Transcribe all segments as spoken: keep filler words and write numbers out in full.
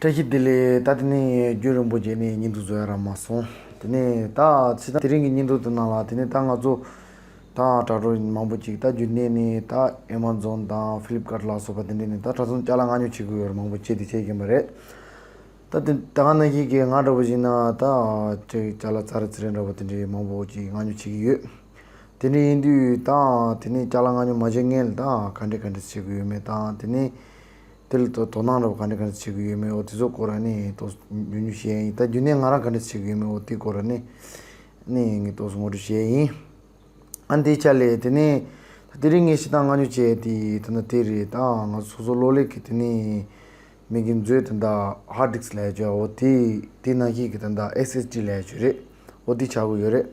བཀྲ་ཤིས་བདེ་ལེགས། ད་དེ་ནས་རྒྱུན་རིང་པོ་རྗེས་ནས་བརྙན་ཐུང་བཟོ་ཡ་རག་མ་སོང་། དེ་ནས་ད་ཕྱི་ཟླ་དེ་རིང་གི་བརྙན་ཐུང་དེ་ནང་ལ་དེ་ནས་ད་ང་ཚོ་ད་དྲ་གྲོགས་མང་པོ་ཅིག་ད་རྒྱུན་གནས་ནས་ད་ཨེ་མ་ཛོན་དང་ཕི་ལིབ་ཀར་ལ་སོགས་པ་དེ་འདྲས་ནས་ད་གྲྭ་ཚང་ཅ་ལག་མངགས་ཉོ་བྱེད་ཀྱི་ཡོད་རེད། མང་པོ་བྱས་ཏེ་བྱེད་ཀྱིན་པ་རེད། ད་དེ་ད་ག་ནང་བཞིན་གྱི་ང་འདྲ་པོ་ཞིག་ན་ད་ཅིག་ཅ་ལག་ཙ་ར་ཙི་རེ་འདྲ་པོ་དེ་འདྲས་མང་པོ་ཅིག་མངགས་ཉོ་བྱེད་ཀྱི་ཡོད། དེ་འདྲ་ཡིན་དུས་ད་དེ་ནས་ཅ་ལག་མངགས་ཉོ་མ་བྱེད་སྔོན་ལ་ད་ག་འདྲས་ག་འདྲས་བྱེད་དགོས་ཡོད་མེད་དང་དེ་ནས་དེ་ལ་དོ་དོ་སྣང་འདྲ་པོ་ག་འདྲས་ག་འདྲས་བྱེད་དགོས་ཡོད་མེད་འོ་དེ་ཚོ་སྐོར་ལ་ནི་ཏོག་ཙམ་ཉུང་ཉུང་བཤད་ཡིན། ད་རྒྱུན་ནས་ང་རང་ག་འདྲས་བྱེད་དགོས་ཡོད་མེད་འོ་དེ་སྐོར་ལ་ནི་ནི་ངས་ཏོག་ཙམ་ངོ་སྤྲོད་བྱས་ཡིན། ཨ་འདི་ཆ་ལས་དེ་ནས་ད་དེ་རིང་ངས་ཞེ་དྲག་མངགས་ཉོ་བྱས་དེ་ད་ནི་དེ་རེད། ད་ང་ཚོ་སོ་སོ་གློག་ཀླད་ཀྱི་དེ་ནས་མི་གི་མཛོད་དེ་འདྲ་ཧར་ཌིསྐ་ལབ་ཡ་ཅིག་འོ་དེ་དེ་ནང་བཞིན་གྱི་དེ་འདྲ་ཨེས་ཨེས་ཌི་ལབ་ཡ་ཅིག་རེད། འོ་དེ་ཆགས་ཀྱི་ཡོད་རེད།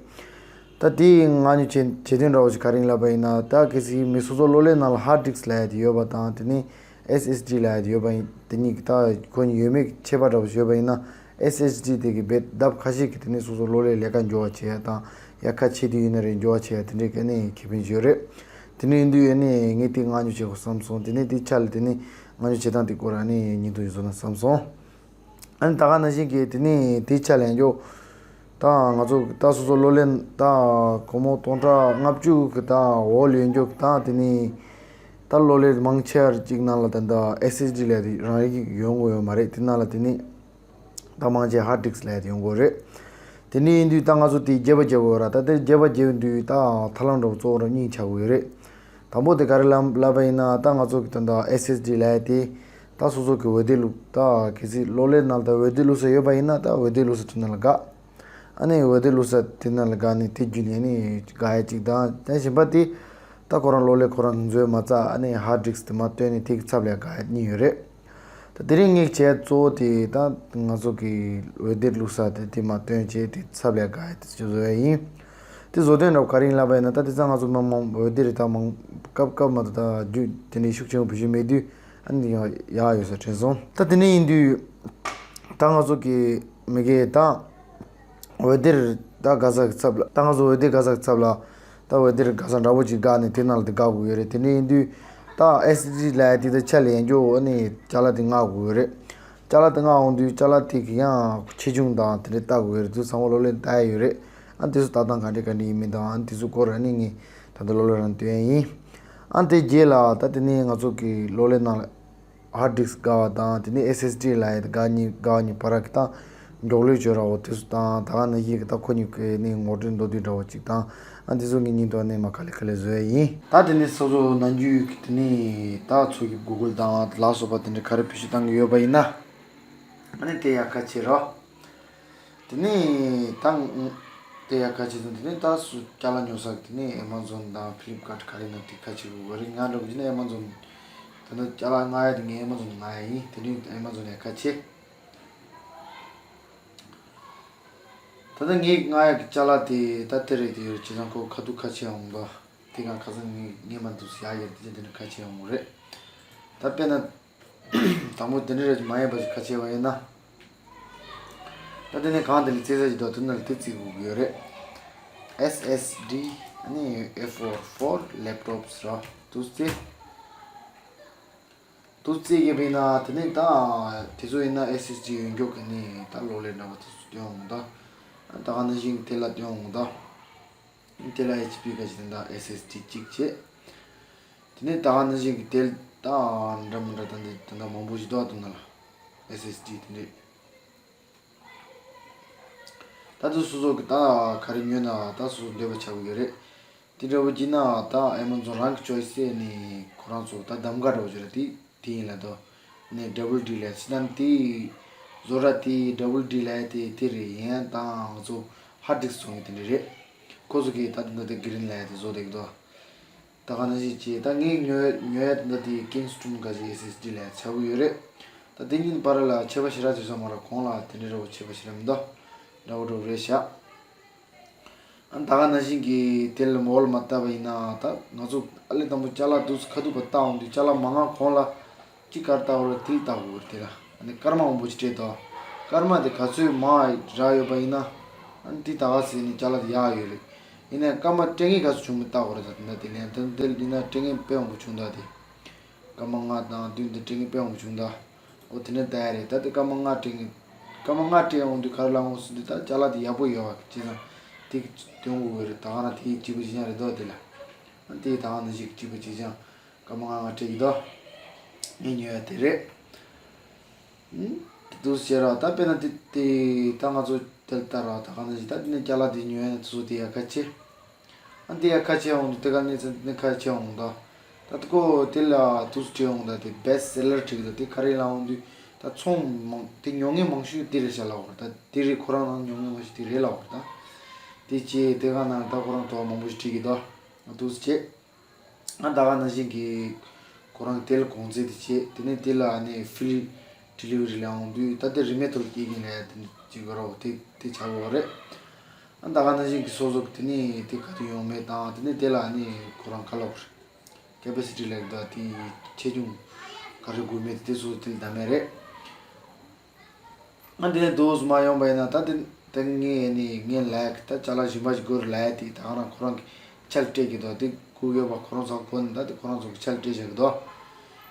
ད་དེ་མངགས་ཉོ་བྱེད་བྱེད་དོན་འདྲ་བོ་ཞིག་ག་རེ་ཡིན་ལབ་པ་ཡིན་ན་ད་གལ་སྲིད་མི་སོ་སོ་གློག་ཀླད་ནང་ལ་ཧར་ཌིསྐ་ལབ་ཡ་དེ་ཡོད་པ་དང་དེ་ནས་ཨེས་ཨེས་ཌི་ལབ་ཡ་དེ་ཡོད་པ་ཡིན་དེ་གཉིས་ཀྱི་ད་ཁོ་གཉིས་ཡོད་མེད་ཁྱད་པར་འདྲ་བོ་ཞིག་ཡོད་པ་ཡིན་ན་ཨེས་ཨེས་ཌི་དེ་གི་རྦད་ལྡབ་ཁ་ཤས་ཀྱིས་དེ་ནས་སོ་སོ་གློག་ཀླད་ལས་ཀ་འགྱུར་བ་བྱེད་ཡ་དང་ཡ་ཁ་ཕྱེ་དུས་ཡིན་ན་རེད་འགྱུར་བ་བྱེད་ཡ་དེ་འདྲའི་ག་ནས་ཁེ་ཕན་ཞིག་ཡོད་རེད། དེ་འདྲ་ཡིན་དུས་ཡ་ནས་ངས་དེ་མངགས་ཉོ་བྱེད་དགོས་བསམ་སོང་། དེ་ནས་དེ་ཆ་ལ་དེ་ནས་མངགས་ཉོ་བྱེད་སྟངས་དེ་སྐོར་ཡ་ནས་ཉིན་ཐོ་ཡོད་བཟོ་ན་བསམ་སོང་། ཨ་ནི་ད་ག་ནང་བཞིན་གྱི་དེ་ནས་དེའི་ཆ་ལ་ཡང་ཀྱོ། ད་ང་ཚོ་ད་སོ་སོ་གློག་ཀླད་ད་སྒོར་མོ་སྟོང་ཕྲག་ལྔ་བཅུ་གི་ད་འོག་ལ་ཡོད་ཀྱོ། ད་དེ་ནས་ད་གློག་ཀླད་མང་ཆེ་བ་གཅིག་ནང་ལ་ད་ད་ཨེས་ཨེས་ཌི་ལབ་དེ་རང་རིགས་ཡོང་གི་ཡོད་མ་རེད། དེ་ནང་ལ་དེ་ནས་ད་མང་ཆེ་ཧར་ཌིསྐ་ལབ་དེ་ཡོང་གི་ཡོད་རེད། དེ་ནས་ཡིན་དུས་ད་ང་ཚོ་དེ་རྒྱས་པ་རྒྱག་དགོས་ར། ད་དེ་རྒྱས་པ་རྒྱག་དུས་ད་ཐབས་ལམ་འདྲ་བོ་གཙོ་བོ་ར་གཉིས་ཆགས་ཀྱི་ཡོད་རེད། དང་པོ་དེ་ག་རེ་ལབ་ལབ་པ་ཡིན་ན་ད་ང་ཚོ་གི་ད་ད་ཨེས་ཨེས་ཌི་ལབ་ཡ་དེ་ད་སོ་སོ་གི་འོད་སྡེར་བླུགས་ད་གལ་སྲིད་གློག་ཀླད་ནང་ད་འོད་སྡེར་བླུགས་ས་ཡོད་པ་ཡིན་ན་ད་འོད་སྡེར་བླུགས་ས་དེ་ནང་ལ་བཀག་ཨ་ནི་འོད་སྡེར་བླུགས་ས་དེ་ནང་ལ་བཀག་ནས་དེ་བརྒྱུད་ནས་ནི་བཀག་ཡ་གཅིག་དང་། ད་གཞན་པ་དེ་ད་ཁོ་རང་གློག་ཀླད་ཁོ་རང་གི་མཛོད་མ་རྩ་ཨ་ནི་ཧར་ཌིསྐ་དེ་མར་བཏོན་ནས་དེ་གི་ཚབ་ལ་བཀག་ཡ་གཉིས་ཡོད་རེད། ད་དེ་རིང་ངས་བྱས་གཙོ་བོ་དེ་ད་ང་ཚོ་གི་འོད་སྡེར་བླུགས་ས་དེ་དེ་མར་བཏོན་བྱས་དེ་ཚབ་ལ་བཀག་ཡ་དེ་ཚོ་བཟོ་ཡ་ཡིན། དེ་བཟོ་དོན་འདྲ་བོ་ག་རེ་ཡིན་ལབ་པ་ཡིན་ན་ད་དེ་ཚོ་ང་ཚོ་མི་མང་འོད་སྡེར་ད་མང་སྐབས་སྐབས་མ་གཏོགས་ད་རྒྱུ་དེ་འདྲའི་ཤུགས་ཆེན་པོ་བེད་སྤྱོད་མེད་དུས་ཨ་ནི་ཡང་ཡག་ཡོད་ས་དྲན་སོང་། ད་དེ་འདྲ་ཡིན་དུས་ད་ང་ཚོ་གི་མི་གེ་ད་འོད་སྡེར་ད་དགའ་ས་གི་ཚབ་ལ་ད་ང་ཚོ་འོད་སྡེར་དགའ་ས་གི་ཚབ་ལ་ད་འོད་སྡེར་དགའ་ས་འདྲ་བོ་ཅིག་བཀག་ནས་དེ་ནང་ལ་དེ་བཀག་དགོས་ཡོད་རེད། དེ་འདྲ་ཡིན་དུས་ད་ཨེས་ཨེས་ཌི་ལབ་ཡ་དེ་ད་ཆ་ལ་ཡན་འགྱོ་འོ་ནས་ཅ་ལག་དེ་མངགས་དགོས་ཡོད་རེད། ཅ་ལག་དེ་མངགས་འོང་དུས་ཅ་ལག་དེ་གི་ཡང་ཆེ་ཆུང་དང་དེ་འདྲ་བལྟ་དགོས་ཡོད་རེད། དེ་ཚོ་ཚང་མ་གློག་ཀླད་བལྟ་ཡ་ཡོད་རེད། ཨ་དེ་ཚོ་ལྟ་སྟངས་ག་འདྲ་ག་འདྲ་ཡིན་མིན་དང་ཨ་དེ་ཚོ་སྐོར་ཨ་ནི་ངས་ད་ལྟ་གློག་ཀླད་རང་སྟོན་ཡ་ཡིན། ཨ་དེ་རྗེས་ལ་ད་དེ་ནས་ང་ཚོ་གི་གློག་ཀླད་ནང་ལ་ཧར་ཌིསྐ་བཀག་པ་དང་དེ་ནས་ཨེས་ཨེས་ཌི་ལབ་ཡ་དེ་བཀག་གཉིས་བཀག་གཉིས་བར་གི་ད་མགྱོགས་ལོས་བྱོས་ར་འོ་དེ་ཚོ་དང་ད་ག་ནང་བཞིན་གི་ད་ཁོ་གཉིས་ཀའི་ནི་ངོ་སྤྲོད་མདོར་བསྡུས་འདྲ་བོ་ཅིག་དང་ཨ་དེ་ཚོ་ངས་ཉིན་ཐོ་ནས་མར་ག་ལེ་ག་ལེ་བཟོ་ཡ་ཡིན། ད་དེ་ནས་སོ་སོ་ནམ་རྒྱུན་གི་དེ་ནས་ད་ཚོ་གི་གུ་གལ་དང་ལ་སོགས་པ་དེ་འདྲ་ག་རེ་བེད་སྤྱོད་བཏང་གི་ཡོད་པ་ཡིན་ན་ཨ་ནི་དེ་ཡག་ག་བྱེད་རོགས། དེ་ནས་ད་དེ་ཡག་ག་བྱེད་དང་དེ་ནས་ད་སུ་ཅ་ལག་ཉོ་ས་གི་དེ་ནས་ཨེ་མ་ཛོན་དང་ཕི་ལིབ་ཀར་ག་རེ་ན་དེ་ག་བྱེད་དགོས་རེད། ང་འདྲ་བོ་བྱས་ན་ཨེ་མ་ཛོན་ད་ནི་ཅ་ལག་མངགས་ཡ་དེ་ངས་ཨེ་མ་ཛོན་མངགས་ཡ་ཡིན། དེ་ནས་ཨེ་མ་ཛོན་ཡག་ག་བྱེད། ད་ལྟ་ངས་མངགས་ཡག་གི་ཅ་ལག་དེ་ད་དེ་རེད། དེ་ཡོད་བྱས་ཙང་ཁོ་ཁ་ཐུག་ཁ་ཕྱེ་འོང་ད། དེ་གང་ཁ་སང་ངས་ངས་མ་འདུག་ཡག་ཡག་དེ་དེ་འདྲ་ཁ་ཕྱེ་འོང་རེད། ད་དཔེར་ན། དང་པོ་དེ་འདྲ་རེད་མ་ཡིན་པ་ཞིག་ཁ་ཕྱེ་བ་ཡིན་ན། ད་དེ་ནས་གང་དེ་ལ་རྩེ་ས་ཞིག་འདུག་དེ་ནང་ལ་དེ་རྩེ་དགོས་ཀྱི་ཡོད་རེད། S S D ཨ་ནི་A four for laptops ར་དུ་རྩེ། དུ་རྩེ་གི་བས་ན་དེ་ནས་ད་དེ་ཚོ་ཡིན་ན་S S D ཡོད་མགྱོགས་ཀྱི་ནི་ད་གློག་ཀླད་འདྲ་བ་དེ་ཚོ་སྟོན་འོང་ད། ད་ག་ནང་བཞིན་དེ་ལ་སྟོན་འོང་ད། དེ་ལ་H P ག་ཞིག་དེ་འདྲ་S S D གཅིག་བྱས། དེ་ནས་ད་ག་ནང་བཞིན་གྱི་དེ་ད་འདྲ་མི་འདྲ་ད་འདི་ད་འདྲ་མང་པོ་ཞིག་འདུག་ཨ་དུ་ན་ལ་S S D དེ་འདྲས། ད་དུ་སོ་སོ་གི་ད་ག་རེ་ཉོས་ན་ད་སོ་སོ་འདོད་པ་ཆགས་ཀྱི་ཡོད་རེད། དེ་འདྲ་བོ་བགྱིས་ན་ད་Amazon རང་གི་choice ནས་ཁོ་རང་ཚོ་ད་གདམ་ག་འདྲ་བོ་བྱས་ར་དེ་དེ་ཡིན་ལ་དོ། ནས་double D ལ་ཕྱི་ནང་དེ་བཟོ་ར་དེ་double D ལ་དེ་དེ་རེད། ཡིན་ད་ང་ཚོ་hard disk བཙོང་ཡི་དེ་འདྲ་རེད། ཁོ་ཚོ་གིས་ད་དེ་འདྲ་དེ་green ལ་དེ་བཟོ་བསྡད་ཀྱི་འདུག་ད་ག་ནང་བཞིན་བྱས་ད་ངས་ཉོ་ཉོ་ཡ་དེ་འདྲ་དེ་Kingston ག་ཞིག S S D ལ་ཆགས་ཀྱི་ཡོད་རེད། ད་དེ་གཉིས་བར་ལ་ཁྱད་པར་ཞེ་དྲག་ཡོད་ས་མ་རེད། གོང་ལ་དེ་འདྲ་འདྲ་བོ་ཁྱད་པར་ཞེ་དྲག་མི་འདུག་འདྲ་བོ་འདྲ་བོ་རེད་ཤག་ཨ་ད་ག་ནང་བཞིན་གྱི་དེ་ལ་མོལ་མ་བཏབ་པ་ཡིན་ན་ད་ང་ཚོ་ཨ་ལེ་དང་པོ་ཅ་ལག་དུས་ཁ་ཐུག་པ་བཏང་འོང་དུས་ཅ་ལག་མ་མངགས་གོང་ལ་ཅི་དཀར་བཏགས་པ་རེད། དེ་ལ་བལྟ་དགོས་རེད། དེ་ལ་ཨ་ནི་སྐར་མ་མང་པོ་ཅིག་སྤྲད་དོ། སྐར་མ་དེ་ག་ཚོད་མང་རག་ཡོད་པ་ཡིན་ན་ཨ་ནི་དེ་ད་ག་ཟེར་ནས་ཅ་ལག་དེ་ཡག་ཡོད་རེད། ཡིན་ནའི་སྐར་མ་སྤྲད་མཁན་ག་ཚོད་བྱུང་མིན་བལྟ་དགོས་རེད། ད་དེ་འདྲ་དེ་ལན་ད་དེ་ཡིན་ན་སྤྲད་མཁན་དཔེ་མང་པོ་བྱུང་ད་དེ། སྐར་མ་ལྔ་དང་བདུན་དེ་སྤྲད་མཁན་དཔེ་མང་པོ་བྱུང་ད། འོ་དེ་ནས་ལྟ་ཡ་རེད། ད་དེ་སྐར་མ་ལྔ་སྤྲད་ངེས། སྐར་མ་ལྔ་སྤྲད་འོང་དུས་ག་རེ་ལབ་འོང་ཟེར་དུས་ད་ཅ་ལག་དེ་ཡག་པོ་ཡོད་བ་ཅི་ཙང་དེ་སྟོན་དགོས་ཀྱི་རེད། ད་ག་རང་དེ་གཅིག་པ་གཅིག་རྐྱང་རེད་འདུག་དེ་ལ། ཨ་དེ་ད་ག་ནང་བཞིན་གཅིག་པ་གཅིག་རྐྱང་སྐར་མ་ལྔ་ལྔ་སྤྲད་ཀྱི་འདུག་ངས་ཉོ་ཡ་དེ་རེད། ཨུམ། དེ་འདུག་བྱས་ར་ད་དཔེར་ན་དེ་དེ་ད་ང་ཚོ་དེ་ལ་ལྟ་ར་ད་ག་ནང་བཞིན་ད་དེ་ནས་ཅ་ལག་དེ་ཉོ་ཡ་ནས་དེ་ཚོ་དེ་ཡ་ཁ་ཆེ། ཨ་འདི་ཡ་ཁ་ཆེ་འོང་དུས་དེ་ག་ནས་ཚེ་ནས་ཁ་ཆེ་འོང་ད། ད་ཁོ་དེ་ལ་དུས་སུ་བྲིས་འོང་ད་དེ་best seller བྲིས་ད་དེ་ག་རེ་ལ་འོང་དུས་ད་ཚོང་མང་དེ་ཉོ་མཁན་མང་ཤོས་དེ་རེད་ཤག་ལབ་པ་རེད། ད་དེ་རེད་ཁོ་རང་ནང་ཉོ་མཁན་མང་ཤོས་དེ་རེད་ལབ་པ་རེད། ད་དེ་བྱས་དེ་ག་ནང་ད་ཁོ་རང་ཐོག་མང་པོ་ཞིག་བྲིས་ཀྱི་ད་དུས་སུ་བྱས། ང་ད་ག་ནང་བཞིན་གྱི་ཁོ་རང་དེ་ལ་གོང་ཚད་དེ་བྱས་དེ་ནས་དེ་ལ་ནི་free delivery ལ་འོང་དུས་ད་དེ་རིན་མེད་ཐོག་སྐྱེལ་གྱིན་ལས་དེ་ཅིག་རོགས་དེ་དེ་བྱ་དགོས་རེད། ཨ་ད་ག་ནང་བཞིན་གྱི་སོ་སོ་གི་དེ་ནས་དེ་ག་དུས་ཡོང་མེད་དང་དེ་ནས་དེ་ལ་ནི་ཁོ་རང་ག་ལབ་capacity ལབ་ད་དེ་ཆེ་ཆུང་ག་རེ་དགོས་མེད་དེ་སོ་སོ་དེ་ལ་ད་མེད་རེད། ང་འདི་ནས་དུས་མ་ཡོང་པ་ཡིན་ན་ད་དེ་དེ་ངས་ནི་ངས་ལབ་ད་ཅ་ལག་གཞན་པ་ཞིག་དགོས་རེད་ལབ་དེ་ད་ག་རང་ཁོ་རང་གི་ཆ་ལ་སྤྲད་ཀྱི་འདུག་དེ་སྐུ་ཡོད་པ་ཁོ་རང་ཚོ་གོ་ནས་ད་དེ་ཁོ་རང་ཚོ་གི་ཆ་ལ་སྤྲད་བཞག་གི་འདུག་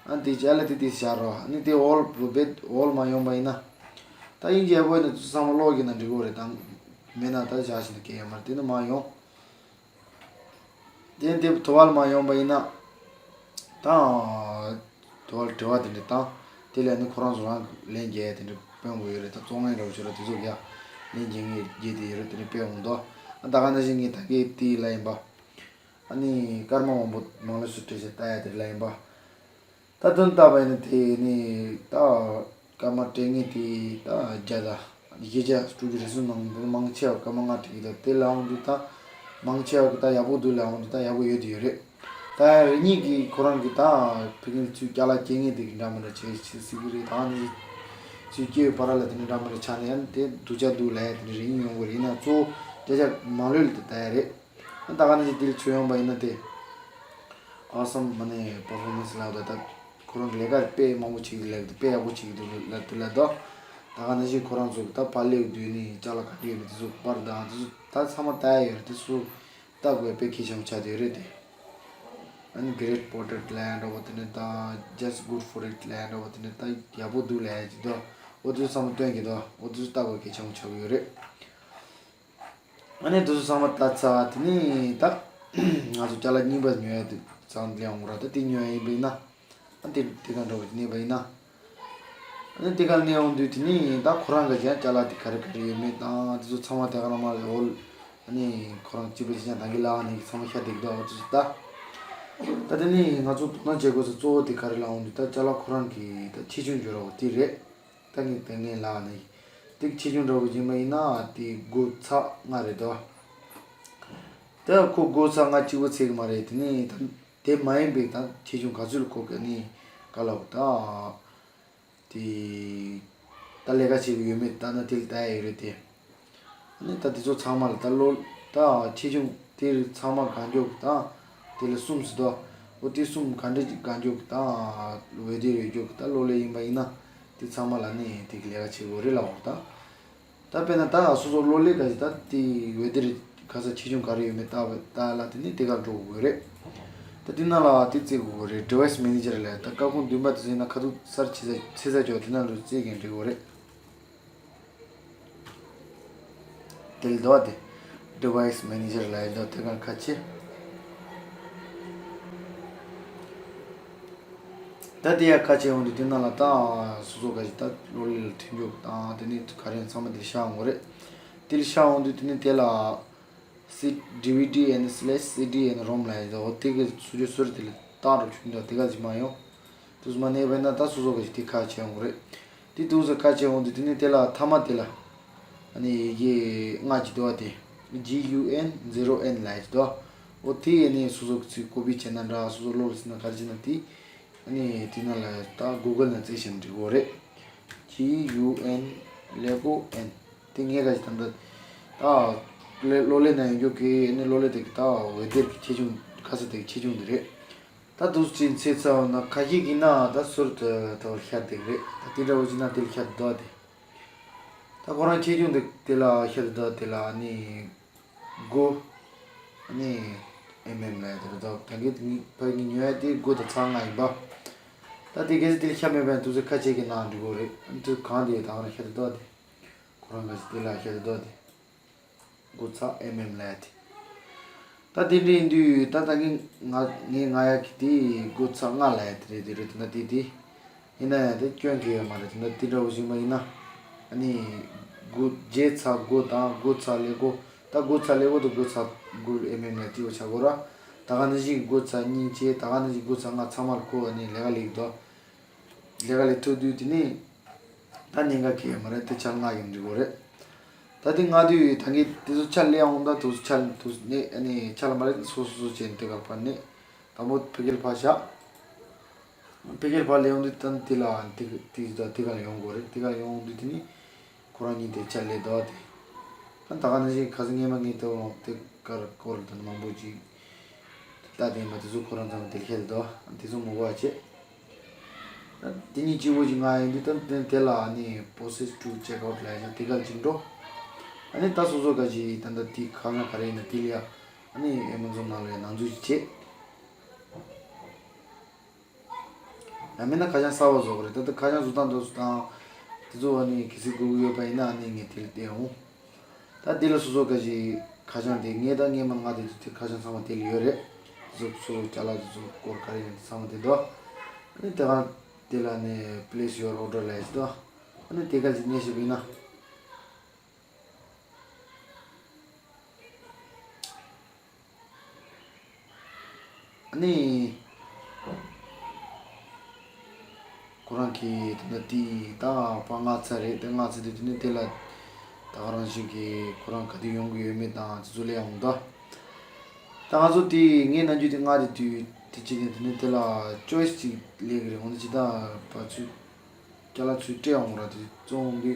ཨ་འདི་ཅ་ལག་དེ་དེ་བཞག་རོགས། ཨ་ནི་དེ་འོལ་བེད་འོལ་མ་ཡོང་པ་ཡིན་ན་ད་དབྱིན་ཇི་ཡག་པོ་ཡིན་ན་ཚོ་ཚང་མ་ཀློག་གི་ན་འགྲིག་གི་རེད། ད་མེད་ན་ད་བཞག་བཞིན་དུ་སྐད་ཡོད་མ་རེད། དེ་ནི་མ་ཡོང་། དེ་འདི་དུ་བལ་མ་ཡོང་པ་ཡིན་ན། ད། དུ་བལ་དྲི་བ་དེ་འདྲ་དང་། དེ་ལས་ནི་ཁོ་རང་ཚོ་རང་ལན་རྒྱག་དེ་འདྲ་སྤེལ་དགོས་ཡོད་རེད། ད་བཙོང་མཁན་འདྲ་བོ་ཞིག་ར་དེ་ཚོ་ཡ། ལན་རྒྱག་ངེས་རྒྱག་དེ་ཡོད་རེད། དེ་འདྲ་སྤེལ་འོང་དོ། ཨ་ད་ག་ནང་བཞིན་ངས་ད་གེ་དེ་ལ་ཡིན་པ། ཨ་ནི་སྐར་མ་མང་པོ་མང་ལོས་སུ་སྤྲད་བྱས་ལྟ་ཡ་དེ་ལ་ཡིན་པ། ད་དོན་དག་པ་ཡིན་ན་དེ་ནི་ད་སྐར་མ་སྤྲད་ངེས་དེ་ད་བརྒྱ་ད་བརྒྱད་བརྒྱ་སྤྲོད་རྒྱུ་རེད་གསུངས་ནང་དེ་མང་ཆེ་བ་སྐར་མ་ལྔ་སྤྲད་ཀྱི་ད་དེ་ལའང་དུ་ད་མང་ཆེ་བ་གི་ད་ཡག་པོ་འདུག་ལའང་དུ་ད་ཡག་པོ་ཡོད་དེ་ཡོད་རེད། ད་རེ་གཉིས་ཀྱི་ཁོ་རང་གི་ད་ཕ་གི་ཚུལ་ཅ་ལག་སྐྱེ་ངེས་དེ་གི་འདྲ་མི་འདྲ་བྱེད་བྱེད་སྲིད་གི་རེད། ད་ནི་ཚུལ་སྐྱེ་བའི་བར་ལ་དེ་འདྲ་འདྲ་མི་འདྲ་ཆགས་ནས་ཡང་དེ་སྡུག་ཅག་འདུག་ལ་ཡ་དེ་འདྲ་རེ་གཉིས་ཡོང་གི་རེད། ཡིན་ན་གཙོ་བོ་བརྒྱ་ཆ་མང་ལོས་ལ་དེ་ད་ཡ་རེད། ད་ག་ནང་བཞིན་དེ་ལ་ཚུར་ཡོང་པ་ཡིན་ན་དེ། Awesome མ་ནས་performance ལབ་ད་ད་ཁོ་རང་གི་ལས་ཀ་དཔེ་མང་པོ་བྱེད་ཀྱི་ལབ་དཔེ་ཡག་པོ་བྱེད་ཀྱི་འདུག་ལབ་དེ་ལབ་ད། ད་ག་ནང་བཞིན་ཁོ་རང་ཚོ་གི་ད་པར་ལེབ་བསྡུས་ནས་ཅ་ལག་ག་འདྲ་ཡོད་མེད་དེ་ཚོ་པར་དང་དེ་ཚོ་ད་ཚང་མ་ལྟ་ཡ་ཡོད་རེད། དེ་ཚོ་ལྟ་དགོས་དཔེ་གལ་ཆེན་པོ་ཆགས་བསྡད་ཡོད་རེད་དེ། ཨ་ནི་great portrait ལབ་ཡ་འདྲ་བོ་དེ་ནས་ད་just good for it ལབ་ཡ་འདྲ་བོ་དེ་ནས་ད་ཡག་པོ་འདུག་ལབ་ཡ་ཅིག་འདུག་འོ་དེ་ཚོ་ཚང་མ་སྟོན་གྱི་འདུག་འོ་དེ་ཚོ་ལྟ་དགོས་གལ་ཆེན་པོ་ཆགས་ཀྱི་ཡོད་རེད། ཨ་ནི་དེ་ཚོ་ཚང་མ་ལྟ་ཚར། དེ་ནས་ད་ང་ཚོ་ཅ་ལག་རྙིང་པ་ཉོ་ཡ་དེ་ཚང་སླེབས་འོང་ར། ད་དེ་ཉོ་ཡ་ཡིན་པ་ཡིན་ན། ཨ་དེ་དེ་ག་འགྲོ་བ་དེ་གནས་པ་ཡིན་ན། ཨ་ནི་དེ་ག་གནས་འོང་དུས་དེ་ནས་ད་ཁོ་རང་ག་ཅང་ཅ་ལག་དེ་ག་རེ་ག་རེ་ཡོད་མེད་དང་དེ་ཚོ་ཚང་མ་དེ་ག་རང་མ་ལ་འོལ། ཨ་ནི་ཁོ་རང་གཅིག་པ་གཅིག་རྐྱང་ད་གི་ལག་ནས་ཚང་མ་ཤ་དེ་གི་ད་འོ་དེ་ཚོ་ད། ད་དེ་ནས་ང་ཚོ་དོ་སྣང་བྱེད་དགོས་ས་གཙོ་བོ་དེ་ག་རེ་ལ་འོང་དུས་ད་ཅ་ལག་ཁོ་རང་གི་ད་ཆེ་ཆུང་འགྱུར་རོགས་དེ་རེད། ད་ངས་ད་ངས་ལབ་ནས་དེ་ཆེ་ཆུང་འདྲ་བོ་ཡིན་པ་ཡིན་ན་དེ་སྒོ་ཚ་ལྔ་རེད་དོ། ད་ཁོ་སྒོ་ཚ་ལྔ་གཅིག་པོ་ཚད་གི་མ་རེད། དེ་ནས་ད་དེ་མ་ཡིན་པའི་ད་ཆེ་ཆུང་ག་ཚོད་ལ་ཁོ་ག་ནས་ག་ལབ་ད་དེ་ད་ལས་ཀ་བྱེད་གི་ཡོད་མེད་ད་ན་དེ་ལ་ལྟ་ཡ་ཡོད་རེད་དེ། ཨ་ནི་ད་དེ་ཚོ་ཚང་མ་ལ་ད་ལོ་ད་ཆེ་ཆུང་དེ་རིགས་ཚང་མ་གང་མགྱོགས་ཀྱི་དང་དེ་ལ་གསུམ་ཟེར་དོ། འོ་དེ་གསུམ་ག་འདྲ་ཅིག་གང་མགྱོགས་ཀྱི་དང་འོད་དེ་རེ་མགྱོགས་ཀྱི་ད་ལོ་ལས་ཡིན་པ་ཡིན་ན་དེ་ཚང་མ་ལ་ནི་དེ་གི་ལས་ཀ་བྱེད་དགོས་རེད་ལབ་འོ་ད། ད་དཔེར་ན་ད་སོ་སོ་ལོ་ལས་ག་ཞིག་ད་དེ་འོད་དེ་རེ་ག་ས་ཆེ་ཆུང་ག་རེ་ཡོད་མེད་ལྟ་བ་ལྟ་ལ་དེ་ནི་དེ་ག་འགྲོ་དགོས་རེད། ད་དེ་ནང་ལ་དེ་བརྩི་དགོས་རེད། Device Manager ལ་ད་ཀ་ཁུང་བདུན་པ་དེ་ཚོ་ཡིན་ན་ཁ་ཐུག་གསར་ཆེ་ས་ཆེ་ས་ཅོག་དེ་ནང་ལ་བརྩི་མཁན་འགྲིག་གི་རེད། དེ་ལ་དོ་དེ་Device Manager ལ་ཡི་དོ་དེ་གང་ཁ་ཆེ། ད་དེ་ཡ་ཁ་ཆེ་འོང་དུས་དེ་ནང་ལ་ད་སོ་སོ་ག་ཞིག་ད་ལོ་ལེ་ལ་ཐེབས་འཇོག་དང་དེ་ནས་ག་རེ་ཚང་མ་དེ་ཤ་འོང་རེད། དེ་ལ་ཤ་འོང་དུས་དེ་ནས་དེ་ལ་སི་DVD and slash CD and ROM ལ་ཡི་དོ་དེ་གི་སུ་ཇོ་སུ་རེད་དེ་ལ་ད་རུ་ཆུང་དོ་དེ་ག་ཞིག་མ་ཡོང་། དུས་མ་གནས་པས་ན་ད་སོ་སོ་ག་ཞིག་དེ་ཁ་ཆེ་འོང་རེད། དེ་དུས་སུ་ཁ་ཆེ་འོང་དུས་དེ་ནས་དེ་ལ་ཐ་མ་དེ་ལ། ཨ་ནི་ཡི་གེ་ལྔ་ཅིག་འདུག་བ་དེ། G U N zero N ལབ་ཡ་ཅིག་འདུག་འོ་དེ་ཡི་ནས་སོ་སོ་གི་ཚུལ་ཀོ་པི་བྱས་ན་འདྲ་སོ་སོ་ཀློག་ལ་ཟིན་ན་ག་རེ་བྱས་ན་དེ། ཨ་ནི་དེ་ནང་ལ་ད་Google ནང་བཙལ་བྱས་ན་འགྲིག་གོ་རེད། G U N Lego N དེ་ངས་ག་ཅིག་ད་ད་ད་ཀློག་ཀློག་ལས་ན་ཡོང་རྒྱུ་གི་ཨ་ནི་ཀློག་ལས་དེ་གི་ད་འོད་སྡེར་གི་ཆེ་ཆུང་ག་ས་དེ་གི་ཆེ་ཆུང་དེ་རེད། ད་དུས་ཚོད་ཚེ་ཚ་བ་ན་ཁ་ཤས་ཀྱིས་ན་ད་ཟུར་དུ་ད་བར་ཤར་དེ་རེད། ད་དེ་འདྲ་བོ་ཅིག་ན་དེ་ལ་ཤར་དུ་ད་དེ། ད་ཁོ་རང་ཆེ་ཆུང་དེ་དེ་ལ་ཤར་དུ་ད་དེ་ལ་ནི་སྒོ་ནི་ཨེམ་ཨེམ་ལ་དེ་རེད། ད་ད་གི་ནི་ཕ་གི་ཉོ་ཡ་དེ་སྒོ་དང་ཚང་ང་ཡིན་པ། ད་དེ་གལ་སྲིད་དེ་ལ་ཤ་མེད་པ་ཡིན་དུས་ཚོད་ཁ་ཆེ་གི་ནང་འགྲིག་གོ་རེད། དུས་གང་དེ་ད་ག་རང་ཤ་དེ་ཏོག་དེ། ཁོ་རང་ག་ཞིག་དེ་ལ་ཤ་དེ་ཏོག་དེ། དགུ་ཚག་ཨེམ་ཨེམ་ལ་དེ། ད་དེ་འདྲ་ཡིན་དུས་ད་ད་ངས་ང་ངས་ང་ཡ་གི་དེ་དགུ་ཚག་ལྔ་ལ་དེ་རེད། དེ་རེད། དེ་འདྲ་དེ་དེ། ཡིན་ན་ཡང་དེ་སྐྱོན་གི་ཡོད་མ་རེད། དེ་འདྲ་དེ་འདྲ་བོ་ཞིག་མ་ཡིན་ན། ཨ་ནི། དགུ་བརྒྱད་ཚག་དགུ་དང་དགུ་ཚག་ཀླད་ཀོར། ད་དགུ་ཚག་ཀླད་ཀོར་དང་དགུ་ཚག་དགུ་ཨེམ་ཨེམ་ལ་དེ་བོ་ཆགས་གོ་ར། ད་ག་ནང་བཞིན་དགུ་ཚག་གཉིས་བཅས། ད་ག་ནང་བཞིན་དགུ་ཚག་ལྔ་ཚང་མར་ཁོ་ཨ་ནི་ལས་ཀ་ལས་ཀྱི་འདུག་ལས་ཀ་ལས་ཐུབ་དུས་དེ་ནི། ད་གཉིས་ཀ་གི་ཡོད་མ་རེད། དེ་ཆག་ལྔ་ཡོང་འགྲིག་གོ་རེད། ད་དེ་ལྔ་དུས་ད་གིན་དེ་ཚོ་ཆག་ལས་འོང་། ད་དུ་ཆག་དུ་ནས་ཨ་ནི་ཆག་ལ་མ་རེད། སོ་སོ་སོ་བྱས་ནས་དེ་ག་ཕར་ནས་དང་པོ་ཕ་གིར་ཕར་བཞག་ཕ་གིར་ཕར་ལས་འོང་དུས་ད་དེ་ལ་དེ་དེ་ད་དེ་ག་ལ་ཡོང་གོ་རེད། དེ་ག་ལ་ཡོང་དུས་དེ་ནི་ཁོ་རང་གཉིས་དེ་ཆག་ལས་དོ་དེ། ད་ད་ག་ནང་བཞིན་ཁ་སང་སྔས་མ་ངས་དེ་འོང་དེ་གར་སྐོར་དང་མང་པོ་ཅིག་ད་དེ་མ་དེ་ཚོ་ཁོ་རང་ཚང་མ་དེ་ལ་ཁྱེར་དོ། དེ་ཚོ་མོ་གོ་བ་བྱེད། ད་དེ་གཉིས་གཅིག་པོ་ཅིག་ང་ཡིན་དུས་ད་དེ་དེ་ལ་ཨ་ནི་process to check out ལ་ཡ་དེ་ག་ལ་ཅིག་འགྲོ། ཨ་ནི་ད་སོ་སོ་ག་ཅིག་ད་ད་དེ་ཁ་ན་ག་རེ་ཡིན་ན་དེ་ལ་ཡ་ཨ་ནི་ཨེ་མ་ཛོན་ནང་ལ་ཡ་ནང་འཛུལ་ཅིག་བྱེད། ཡང་མིན་ན་ཁ་བྱང་གསར་པ་བཟོ་དགོས་རེད། ད་ལྟ་ཁ་བྱང་བཟོ་སྟངས་འདྲ་བཟོ་སྟངས་དེ་ཚོ་ཨ་ནི་གལ་སྲིད་དགོས་ཀྱི་ཡོད་པ་ཡིན་ན་ཨ་ནི་ངས་དེ་ལ་བལྟས་འོང་། ད་དེ་ལ་སོ་སོ་ག་ཅིག་ཁ་བྱང་དེ་ངས་ད་ངས་མ་ང་དེ་ཚོ་དེ་ཁ་བྱང་ཚང་མ་དེ་ལ་ཡོད་རེད། དེ་ཚོ་སོ་སོ་ཅ་ལག་དེ་ཚོ་སྐོར་ག་རེ་ཡིན་དེ་ཚང་མ་དེ་འདུག་ཨ་ནི་དེ་ག་དེ་ལ་ནི་place your order ལ་ཡ་ཅིག་འདུག་ཨ་ནི་དེ་ག་ཅིག་ཉེ་ཞིག་ཡིན་ན། ཨ་ནི། ཁོ་རང་གིས་དེ་འདྲ་དེ་ད་པ་ལྔ་ཚར་རེད། དེ་ལྔ་ཚར་དུས་དེ་ནས་དེ་ལ་ད་ག་རང་བཞིན་གྱིས་ཁོ་རང་ག་དུས་ཡོང་གི་ཡོད་མེད་དང་དེ་ཚོ་ལས་ཡོང་ད། ད་ང་ཚོ་དེ་ངའི་ནམ་རྒྱུན་དེ་ལྔ་དེ་དུས་དེ་གཅིག་ནས་དེ་ནས་དེ་ལ་choice གཅིག་ལས་ཀྱི་རེད། འོ་ན་ཅི་ད་པ་ཚུར་ཅ་ལག་ཚུར་སྤྲད་ཡོང་ར་དེ་བཙོང་འདི།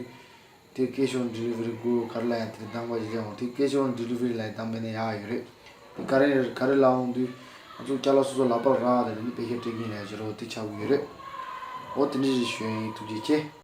དེ་cash on delivery དགོས་ག་རེ་ལ་ཡང་དེ་འདང་བ་ཞིག་ཡོང་། དེ་cash on delivery ལ་ཡང་འདང་མེད་ན་ཡག་ཡོད་རེད། དེ་ག་རེ་ག་རེ་ལ་འོང་དུས་ང་ཚོ་ཅ་ལག་སོ་སོ་ལག་པར་རག་དེ་ནི་པེ་ཤ་སྤྲད་ཀྱིན་ལ་ཡང་ཞེ་རོ་དེ་ཆགས་ཀྱི་ཡོད་རེད། འོ་དེ་འདྲ་ཞིག་ཞུ་ཡིན། ཐུགས་རྗེ་ཆེ།